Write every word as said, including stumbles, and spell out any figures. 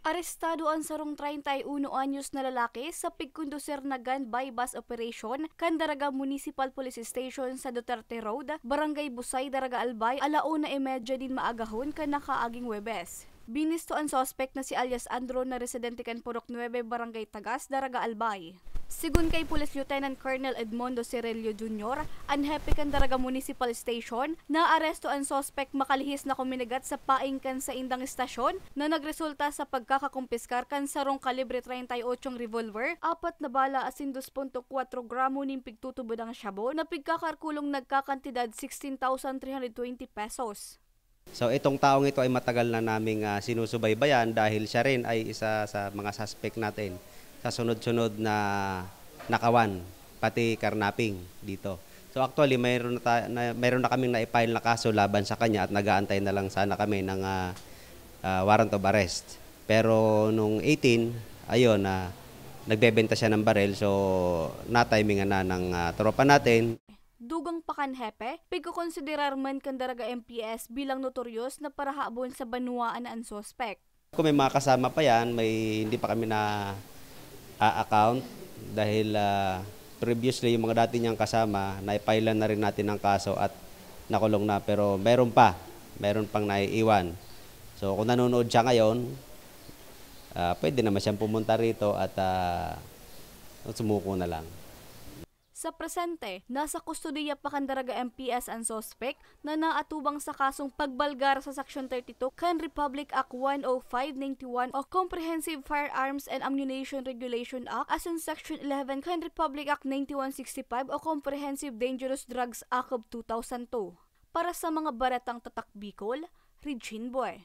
Arestado an sarong treinta y uno anyos na lalaki sa pigkondusir na gun buy-bust operation kan Daraga Municipal Police Station sa Duterte Road, Barangay Busay, Daraga Albay, ala una y media nin maagahon kan nakaaging Huwebes. Binisto an suspek na si alias Andro na residente kan Purok nuebe, Barangay Tagas, Daraga Albay. Segun kay Police Lieutenant Colonel Edmondo Cirelio Junior, an hepe kan Daraga Municipal Station, naaresto an suspek makalihis na kuminagat sa paing kan saindang estasyon na nagresulta sa pagkakakumpiskar kan sarong kalibre treinta y ocho revolver, apat na bala asin dos punto kwatro gramo nin pigtutubodang shabu na pigkakalkulong nagkakantidad sixteen thousand three hundred twenty pesos. So, itong taong ito ay matagal na naming, ah, sinusubaybayan dahil siya rin ay isa sa mga suspect natin sa sunod-sunod na nakawan, pati carnapping dito. So, actually, mayroon na ta-, na, mayroon na kaming na-file na kaso laban sa kanya at nag-aantay na lang sana kami ng, ah, ah, warrant of arrest. Pero nung eighteen, ayun, na nagbebenta siya ng baril, so natimingan na ng, ah, tropa natin. Dugang pa kan hepe, pigkokonsiderar man kan Daraga M P S bilang notorious na parahabon sa banwa an, an suspek. Kung may mga kasama pa yan, may hindi pa kami na-a-account dahil, ah, previously yung mga dati niyang kasama, naipahilan na rin natin ang kaso at nakulong na. Pero meron pa, meron pang naiiwan. So kung nanonood siya ngayon, ah, pwede naman siyang pumunta rito at, ah, sumuko na lang. Sa presente, nasa kustodiya pa kan Daraga M P S an suspek na naatubang sa kasong pagbalgar sa Section thirty-two kan Republic Act one oh five ninety-one o Comprehensive Firearms and Ammunition Regulation Act asin Section eleven kan Republic Act ninety-one sixty-five o Comprehensive Dangerous Drugs Act of two thousand two. Para sa mga baretang tatak Bicol, Regine Boy.